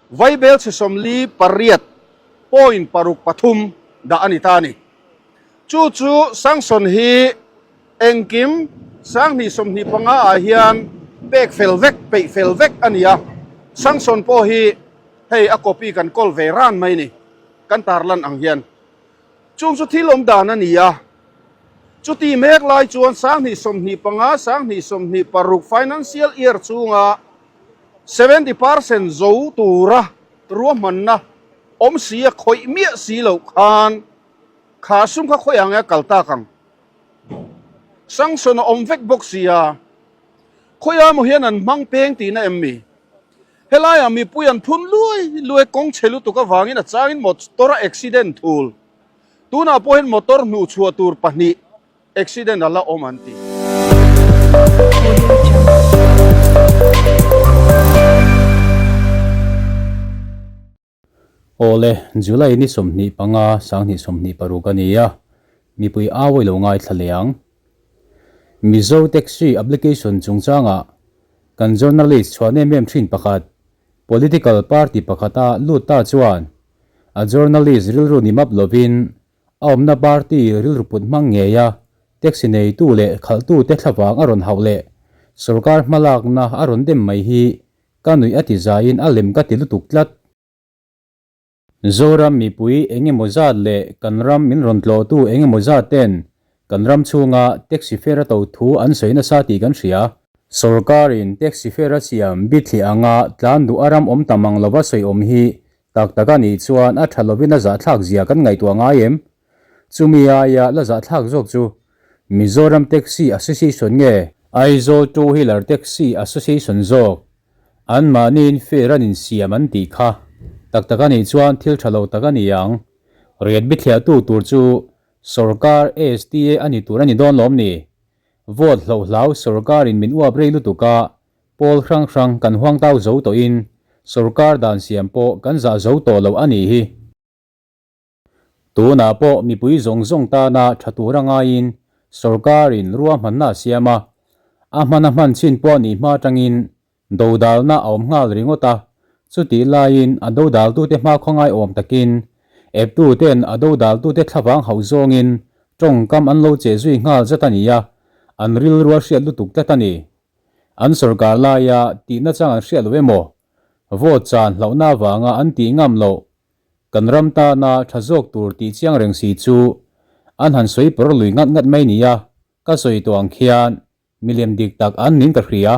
Vaibelchhe 48 point paruk pathum dah a ni ta a ni. Chu chu sanction hi engkim 2025 ah hian pek fel vek, peih fel vek a ni a. Sanction pawh hi hei a copy kan kawl ve ran mai ni, kan tarlan ang hian. Chung chu thil awm dan a ni a. Chuti mek lai chuan 2025, 2026 financial year chhunga 70% zo tura ruahmanna awm si a khawih miah si loh khan kha sum kha khawi ang e a kal tak ang. Sanction a awm vek bawk si a, khawiah maw hian an hmang peng tihna em mi? Helaiah mipui an phun luai luai kawng chhe lutuk avangin a changin motor a accident thul. Tunah pawh hian motor hnuhchhuah tur pahnih accident a la awm an ti. Awle, July ni 25, 2026 a ni a, mipui awi lo ngaithla leh ang. Mizo Taxi Application chungchangah kan journalist chhuah em em thin pakhat, political party pakhata lut ta chuan a journalist rilru ni map lovin a awmna party rilru put hmang ngeia taxi neitu leh khalhtute thlavang a rawn hauh leh sorkar hmalakna a rawn dem mai hi ka nuih a ti zaiin a lem ka ti lutuk tlat. Zoram mipui eng emaw zat leh kan ram min rawn tlawhtu eng emaw zat ten kan ram chhunga taxi fare a to thu an sawi nasa tih kan hria. Sorkarin taxi fare a siam bithliah anga tlan duh a ram awm tam ang lova sawi awm hi tak tak a nih chuan a tha lovin a zahthlak zia kan ngaihtuah ngai em? Chumi aia la zahthlak zawk chu Mizoram Taxi Association nge Aizawl Two Wheeler Taxi Association zawk? Anmahniin fare an insiam an tih kha tak tak a nih chuan thil tha lo tak a ni ang. Riat bithliahtu tur chu sorkar STA a ni tur a ni dawn lawm ni? Vote hlohhlau sorkarin min uap rei lutuk a, pawl hrang hrang kan huangtau zo tawhin sorkar dan siam pawh kan zah zo tawh lo a nih hi. Tunah pawh mipui zawng zawng tana tha tura ngaiin sorkarin ruahmanna a siam a, a hmana hman chin pawh nih hma atangin dodalna a awm nghal ringawt a, chutih laiin a dodaltute hma khawngai awm takin eptuten a dodaltute thlavang hauh zawngin tawngkam an lo cheh zui nghal zat a ni a, an rilru a hriat lutuk tlat a ni. An sorkar laia tihna chang an hriat lo emaw, vote chan hlauhna avanga an tih ngam loh Kan ram tana tha zawk tur tih chiang reng si chu an han sawi pawr lui ngat ngat mai nia, ka sawi tawh ang khian milem dik tak an nin ka hria.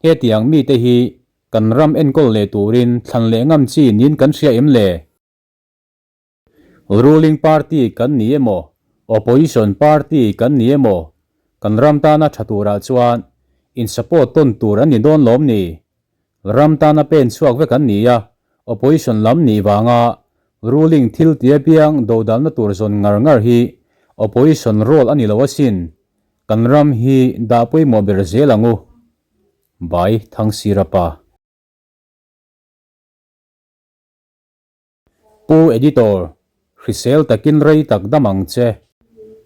Hetiang mite hi kan ram enkawl leh turin thlan leh ngam chi nin kan hria em le? Ruling party kan ni emaw, opposition party kan ni emaw, kan ram tana tha turah chuan in support tawn tur an ni dawn lawm ni? Ram tana pen chhuak vek an ni a, opposition lam nih vanga ruling thil ti apiang dodalna tur zawn ngar ngar hi opposition role a ni lo asin, kan ram hi dah pawimawh ber zel ang u. By Thangsirapa. Pu Editor, hrisel takin rei tak dam ang che.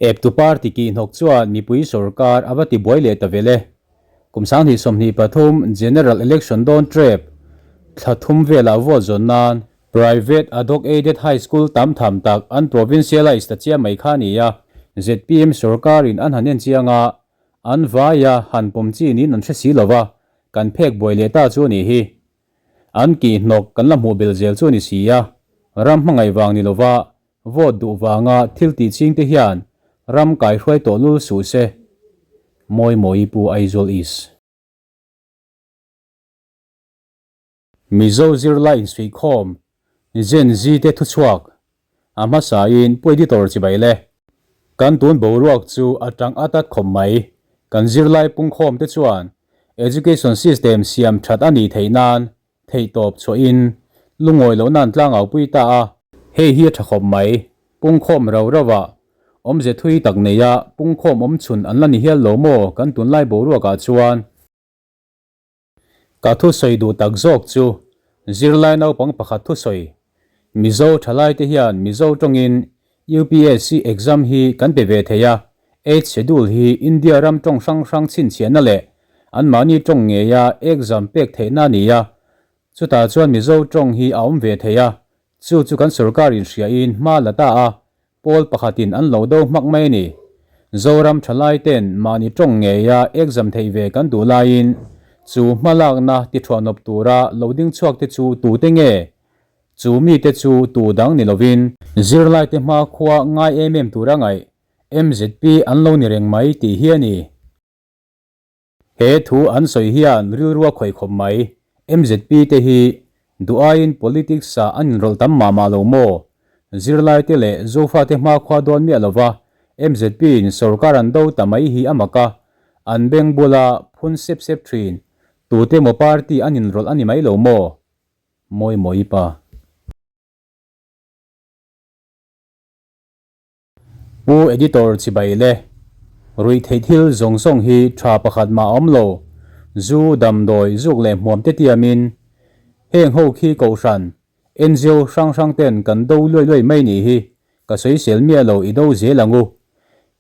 Eptu party kihhnawk chuan mipui sorkar a va ti buai leh ta vel e. Kum 2023 General Election dawn trep thla thum velah vote zawn nan Private ad hoc aided high school tam tham tak an provincialize ta chiam mai kha a ni a. Zpm sorkarin an han en chiang a, an vaia han pawm chi niin an hre si lova, kan phek buai leh ta chu a nih hi. An kihhnawk kan la hmuh bel zel chu a ni si a, ram hmangaih vang ni lova vote duh vanga thil tih ching te hian ram kaihruai tawh lul suh se. Mawi Mawi Pu Aizawl East. Mizo zirlai insuihkhawm Gen Z te thuchhuak a hmasain Pu Editor chibai le. Kan tun boruak chu a tang at at khawp mai. Kan zirlai pungkhawm te chuan education system siam that a nih theih nan theihtawp chhuahin lungawi lohna an tlangau pui ta a. Hei hi a tha khawp mai. Pungkhawm rau rauah awmze thui tak neia pungkhawm awm chhun an la ni hial lo maw kan tunlai boruakah chuan. Ka thusawi duh tak zawk chu zirlai naupang pakhat thusawi, Mizo thalaite hian Mizo tawngin UPSC exam hi kan pe ve thei a, Eighth Schedule hi India ram tawng hrang hrang chhinchhiahna leh anmahni tawng ngeia exam pek theihna a ni a. Chutah chuan Mizo tawng hi a awm ve thei a, chu chu kan sorkar in hria in hma la ta a, pawl pakhatin an lo do hmak mai a ni. Zoram thalai ten mahni tawng ngeia exam theih ve kan duh laiin chu hma lakna ti thuahnawp tura lo ding chhuak te chu tute nge? Chu mite chu tu dang ni lovin zirlaite hmakhua ngai em em tura ngaih MZP an lo ni reng mai tih hi a ni. He thu an sawi hian rilru a khawih khawp mai. MZP te hi duh aiin politics ah an inrawlh tam mah mah lo maw? Zirlai te leh Zofa te hmakhua dawn miah lova MZP in sorkar an do ta mai hi a mak a, an beng bula phun sep sep thin. Tute maw party an inrawlh a ni mai lo maw? Mawi mawi pa. Pu Editor chibai le. Ruih theih thil zawng zawng hi tha pakhat mah a awm lo. Zu, damdawi, zuk leh hmuam te tiamin heng ho khi kohhran, ngo hrang hrang ten kan do luai luai mai nih hi ka sawisel miah lo i do zel ang u.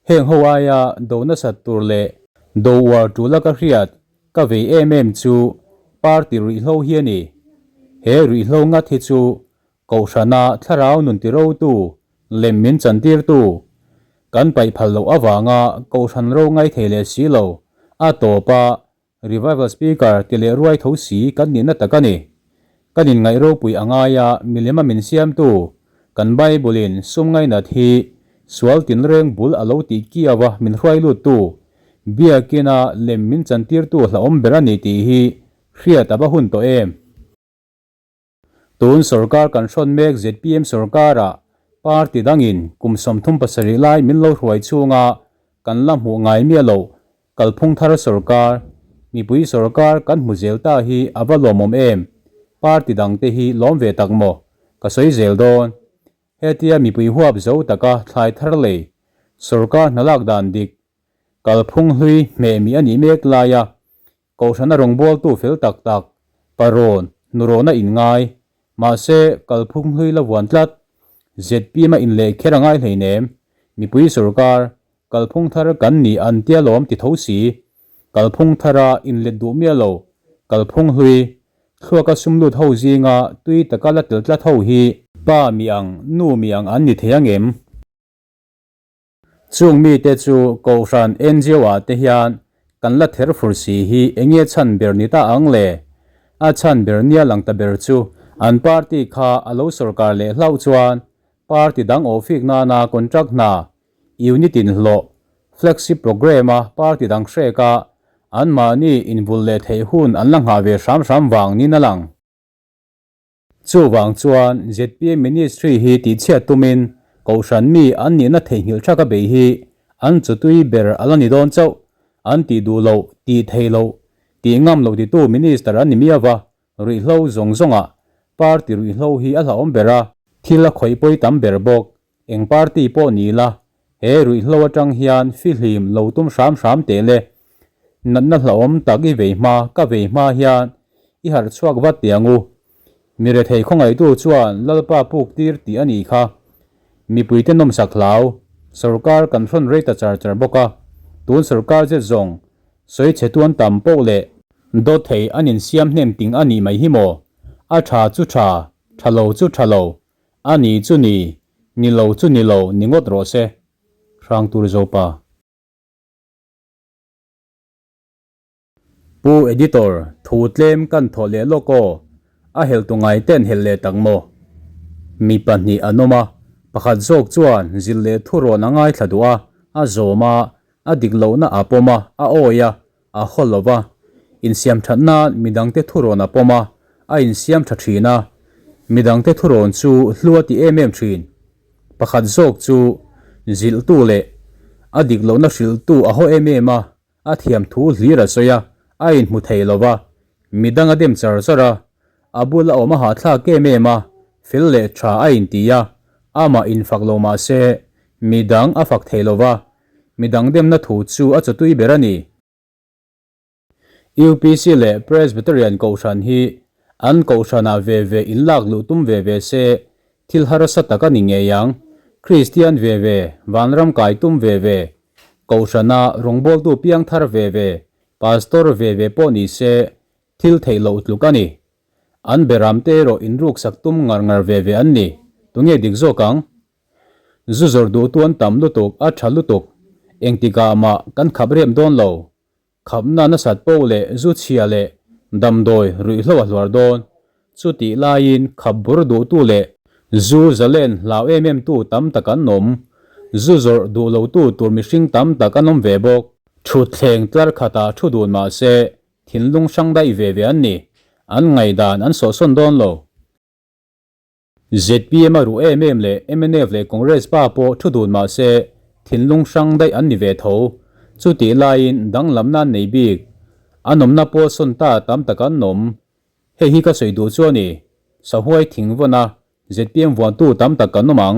Heng ho aia do nasat tur leh do uar tul a ka hriat ka vei em em chu party ruihhlo hi a ni. He ruihhlo ngat hi chu Kohhrana thlarau nun tirotu, lem min chantirtu, kan paih phal loh avanga Kohhran ro ngai thei leh si lo, a tawpa Revival Speaker ti leh ruai tho si kan nihna tak a ni. Kan inngaih ropui a ngai a, milema min siamtu, kan Bible-in sum ngainat hi sual tinreng bul a lo tih kiau a min hruai luttu, biakina lem min chantirtu hlauhawm ber a ni tih hi hriat a va hun tawh em? Tun sorkar kan hrawn mek zpm sorkarah party dangin kum 37 lai min lo hruai chhunga kan la hmuh ngai miah loh kalphung thar sorkar, mipui sorkar kan hmu zel ta hi a va lawmawm em? Party dangte hi lawm ve tak maw? Ka sawi zel dawn. Hetia mipui huap zo taka thlai thar lei sorkar hnalak dan dik kalphung hlui hmeh mi a nih mek laia Kohhrana rawngbawltu fel tak tak, parawn, nurawna inngai, mahse kalphung hlui la vuan tlat, zpm a inleh kher a ngai hleinem, mipui sorkar, kalphung thar kan ni an tia lawm ti tho si, kalphung thara inlet duh miah lo, kalphung hlui, thluaka sum lut ho zinga tui taka la tel tlat ho hi, pa mi ang, nu mi ang an ni thei ang em? Chung mite chu Kohhran ngo ah te hian kan la ther fur si hi enge chhan ber ni ta ang le? A chhan ber nia lang ta ber chu an party kha a lo sorkar leh hlauh chuan party dang awhfik nana contract hna, unit in hlawh, flexi programme a party dang hrek a anmahni invul leh theih hun an la nghah ve hram hram vang niin a lang. Chuvang chuan zpm Ministry hi tihchhiat tumin Kohhran mi an nihna theihnghilh thaka bei hi an chutui ber a la ni dawn chauh. An tih duh loh, tih theih loh, tih ngam loh titu Minister an ni miau va, ruihhlo zawng zawngah party ruihhlo hi a hlauhawm ber a, thil a khawih pawi tam ber bawk. Eng party pawh ni la, he ruihhlo atang hian fihlim lo tum hram hram teh le. Natna hlauhawm tak i vei hma, ka vei hma hian i harh chhuak vat teh ang u. Mi rethei khawngaihtu chuan Lalpa puk tir tih a nih kha. Mipuite nawmsak hlau, sorkar kan hrawn rei ta char char bawk a, tun sorkar zet zawng sawi chhe tuan tam poh leh dawt thei an insiam hnem ting a nih mai hi maw? A tha chu tha, tha lo chu tha lo, A ni chu ni, ni lo chu ni lo ni ngawt rawh se, Hrangtur Zopa. Pu Editor, thu tlem kan thawh leh lawk aw, a helh tu ngai ten helh leh tak maw? Mi pahnih an awm a, pakhat zawk chuan zilh leh thurawn a ngaithla duh a, a zawm a, a dik lohna a pawm a, a awi a, a haw lo va, insiam that nan midangte thurawn a pawm a, a insiam tha thin a, midangte thurawn chu hlu a ti em em thin. Pakhat zawk chu zilhtu leh a dik lohna hrilhtu a haw em em a, a thiam thu hlir a sawi a, a inhmu thei lo va, midang a dem char char a, a bula awm a hahthlak em em a, fel leh tha a inti a, amah infak lo mah se midang a fak thei lo va, Midang demna thu chu a chawtui ber a ni. UPC leh Presbyterian Kohhran hi an Kohhranah ve ve inlak luh tum ve ve se, thil harsa tak a ni ngei ang. Kristian ve ve, vanram kai tum ve ve, Kohhrana rawngbawltu piangthar ve ve, Pastor ve ve pawh ni se, thil theih loh tluk a ni. An beram te erawh inruksak tum ngar ngar ve ve an ni. Tunge dik zawk ang? Zu zawrh duhtu an tam lutuk, a tha lutuk. Engtikah mah kan khap rem dawn lo. Khapna nasat poh leh zu chhia leh damdawi ruihhlo a hluar dawn. Chutih laiin khap bur duhtu leh zu zalen hlau em em tu tam tak an awm. Zu zawrh duh lotu tur mihring tam tak an awm ve bawk. Thutthleng tlar khatah thu dun mah se thinlung hrang daih ve ve an ni. An ngaihdan an sawhsawn dawn lo. Zpm a ruh em em leh mnf leh Congress pa pawh thu dun mah se thinlung hrang daih an ni ve tho. Chutih laiin danglamna an nei bik. An awmna pawh sawn ta tam tak an awm. Hei hi ka sawi duh chu a ni. Sahuai thing vawn a zpm vuantu tam tak kan awm ang.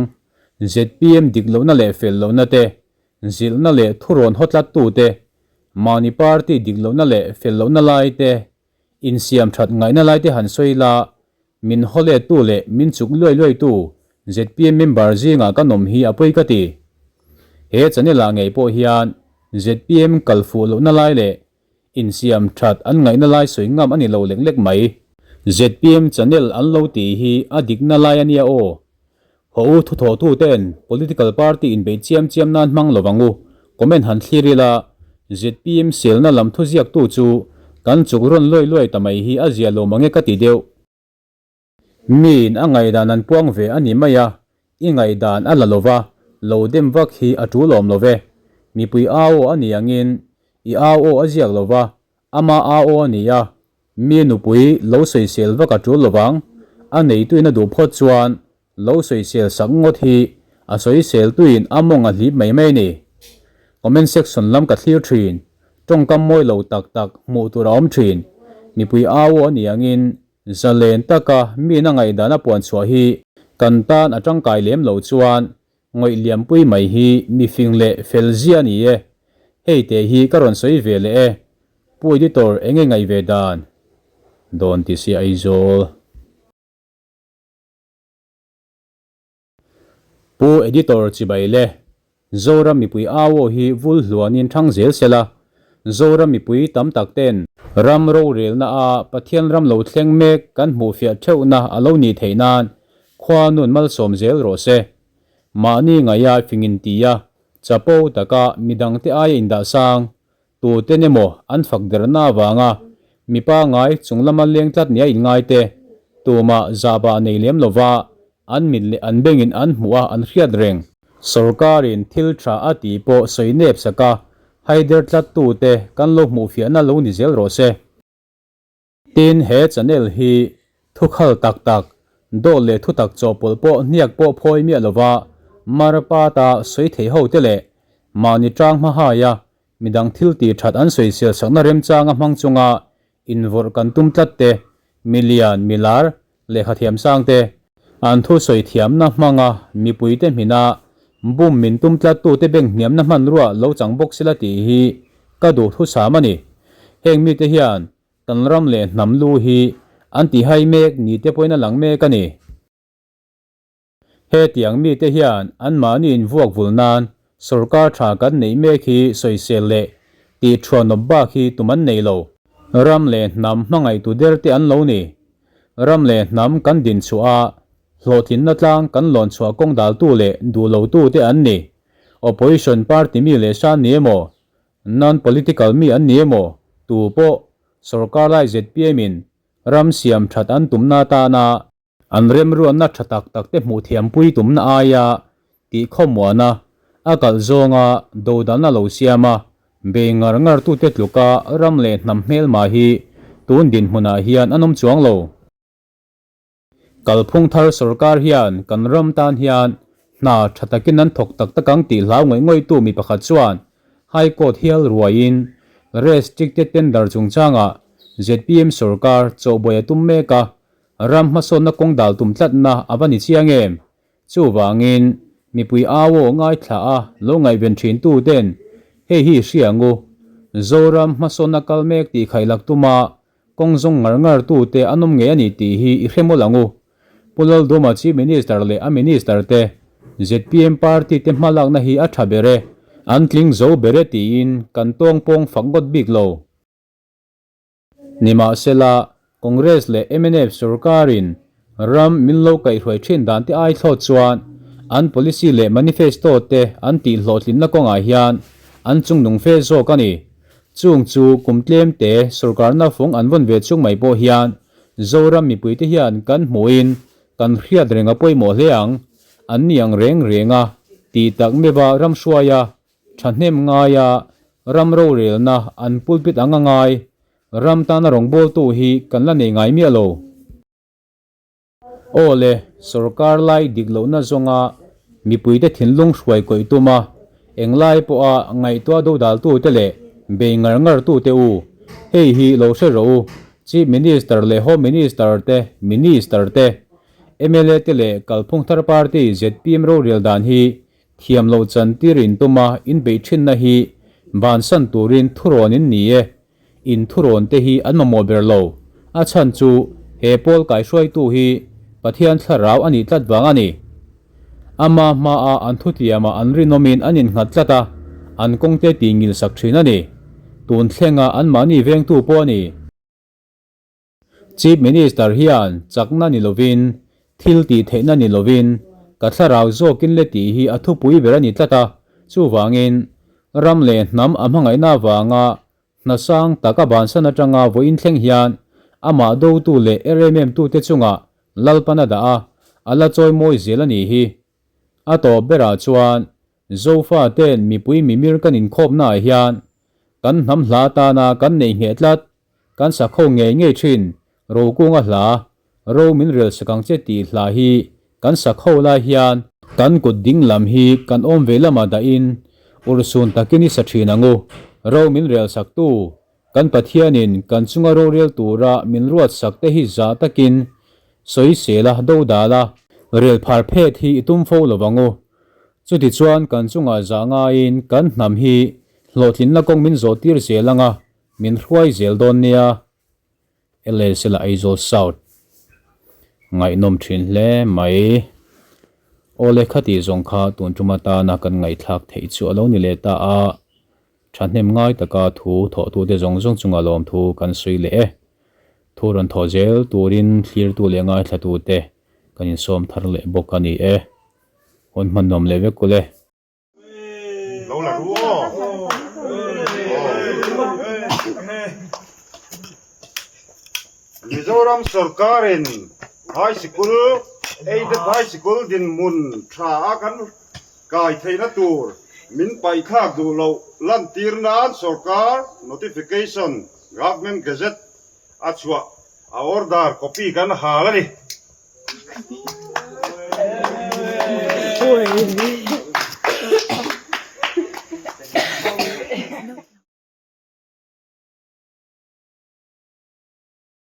Zpm dik lohna leh fel lohna te, zilhna leh thurawn hawtlattu te, mahni party dik lohna leh fel lohna lai te, insiam that ngaihna lai te han sawi la, Min haw lettu leh min chuk luai luaitu zpm member zingah ka nawm hi a pawi ka ti. He channel ah ngei pawh hian zpm kal fuh lohna lai leh insiam that an ngaihna lai sawi ngam a ni lo lek lek mai. Zpm channel an lo tih hi a dikna lai a nia aw. Haw u thuthawhtu ten political party inbeih chiam chiam nan hmang lo vang u, comment han thlir ila, zpm selna lam thuziaktu chu kan chuk rawn luai luai ta mai hi a zia lo mange ka ti deuh. Miin a ngaihdan an puang ve a ni mai a, i ngaihdan a la lova, lo dem vak hi a tul awm lo ve. Mipui au aw a ni angin i au aw a ziak lova, Ama a aw a ni a, mi nupui lo sawisel vak a tul lovang, a neituin a duh phawt chuan lo sawisel sak ngawt hi a sawiseltuin a mawng a hlip mai mai a ni. Comment section lam ka thlir thin, tawngkam mawi lo tak tak hmuh tur a awm thin, mipui au aw a ni angin zalen taka miin a ngaihdan a puan chhuah hi kan tan a tangkai lem lo chuan Ngawih liampui mai hi mi fing leh fel zia a ni e. Hei te hi ka rawn sawi ve leh e. Pu Editor enge ngaih ve dan? Dawn ti si Aizawl. Pu Editor chibai le. Zoram mipui au aw hi vul hluanin thang zel sela, Zoram mipui tam tak ten ram rorelna a Pathian ram lo thleng mek kan hmuhfiah theuhna a lo nih theih nan Khua nun malsawm zel rawh se. Mahni ngaia fingin tia, chapo taka midangte aia indah sang, tuten emaw an fak derna avanga mipa ngai chung lama leng tlat nia inngai te, tumah zahbah nei lem lova an mit leh an bengin an hmuh a an hriat reng. Sorkarin thil tha a tih pawh sawi nep saka haider tlattute kan lo hmuhfiahna lo ni zel rawh se. Tin, he channel hi thukhal tak tak, dawt leh thutak chawhpawlh pawh hniak pawh phawi miah lova Marpata sawi thei ho te leh mahni tang hma haia midang thil tih that an sawisel sakna remchanga hmang chunga invawrh kan tum tlat te, milian, milar, lehkha thiamsang te, an thu sawi thiamna hmanga mipuite hmina bum min tum tlattute beng hniamna hmanrua lo chang bawk sila tih hi ka duh thusam a ni. Heng mite hian kan ram leh hnam lu hi an tihai mek ni te pawhin a lang mek a ni. Hetiang mite hian anmahni invuak vul nan sorkar tha kan neih mek hi sawisel leh tih thuanawp bak hi tum an nei lo. Ram leh hnam hmangaihtu der te an lo ni. Ram leh hnam kan din chhuah a, hlawhtlinna tlang kan lawn chhuah kawng daltu leh duh lotu te an ni. Opposition party mi leh sa ni emaw, non-political mi an ni emaw, tu pawh sorkar lai zpm in ram siam that an tumna atana An remruatna tha tak tak te hmuh thiampui tumna aia tih khawmuana a kalh zawnga dodalna lo siam a, bei ngar ngar tute tluka ram leh hnam hmelma hi tun dinhmunah hian an awm chuang lo. Kalphung thar sorkar hian kan ram tan hian hna tha takin an thawk tak tak ang tih hlau ngawih ngawihtu mi pakhat chuan High Court hial ruaiin restricted tender chungchangah zpm sorkar chawhbuai a tum mek a, Ram hmasawnna kawng dal tum tlatna a va ni chiang em? Chuvangin, mipui au aw ngaithla a lo ngaihven thin tu ten hei hi hria ang u. Zoram hmasawnna kal mek tih khaih lak tuma kawng zawng ngar ngar tu te an awm ngei a ni tih hi i hre mawlh ang u. Pu Lalduma Chief Minister leh a Minister te, zpm party te hmalakna hi a tha ber e, an tling zo ber e tiin kan tawngpawng fak ngawt bik lo. Nimahsela, Congress leh mnf sorkarin ram min lo kaihhruai thin dan te ai thlawt chuan an policy leh manifesto te an tih hlawhtlinna kawngah hian an chungnung fe zawk a ni. Chung chu kum tlem te sorkarna fawng an vawn ve chung mai pawh hian Zoram mipuite hian kan hmuhin kan hriat reng a pawimawh hle ang. An ni ang reng reng a tih tak meuha ram hruaia Thahnem ngaia ram rorelna an pulpit ang a ngai, ram tana rawngbawltu hi kan la nei ngai miah lo. Aw le, sorkar lai dik lohna zawnga mipuite thinlung hruai kawih tuma englai pawha ngaihtuah dodaltute leh bei ngar ngartute u, hei hi lo hre rawh u, Chief Minister leh Home Minister te, Minister te, mla te leh Kalphung Thar Party zpm rorel dan hi Thiam loh chan tir in tum a, in beih thinna hi bansan turin thurawn in ni e. In thurawn te hi an mamawh ber lo. A chhan chu he pawl kaihruaitu hi Pathian thlarau a nih tlat vang a ni. Ama hmaa an thutiamah an rinawmin an innghat tlat a, an kawngte tih ngilsak thin a ni. Tun thlenga anmahni vengtu pawh a ni. Chief Minister hian chakna ni lovin, thil tih theihna ni lovin, ka thlarau zawkin le tih hi a thupui ber a ni tlat a, chuvangin ram leh hnam a hmangaihna avanga hna sang taka bansan atanga vawiin thleng hian amah dotu leh er em em tute chungah Lalpan a dah a, a la chawi mawi zel a nih hi. A tawp berah chuan Zofa ten mipui mimir kan inkhawpnaah hian kan hnam hla tana kan neih ngheh tlat Kan sakho ngei ngei thin, Rokunga hla, Ro min rel sak ang che tih hla hi kan sakho lai hian kan kut ding lam hi kan awm ve lamah dahin urhsun takin i sa thin ang u. Ro min rel sak tu, kan Pathianin kan chunga rorel tura min ruat sak te hi zah takin sawi sel a, do dal a, rel phar phet hi i tum fo lo ang u. Chutichuan kan chungah zah ngaiin kan hnam hi hlawhtlinna kawng min zawh tir zel ang a, Min hruai zel dawn nia. LSL a Aizawl South ngaihnawm thin hle mai. Awle khati zawng kha tun tum atana kan ngaihthlak theih chu a lo ni leh ta a, thahnem ngai taka thu thawhtute zawng zawng chunga lawmthu kan sawi leh e. Thu rawn thawh zel turin thlirtu leh ngaithlatute kan insawm thar leh bawk a ni e. Hun hmannuam leh vek ule. Lo la ru aw. Mizoram sorkarin high sikul aided high sikul dinhmun tha a kan kai theihna tur min paihthlak duh loh lantir nan sorkar notification government gazette a chhuah a order copy kan hal a ni.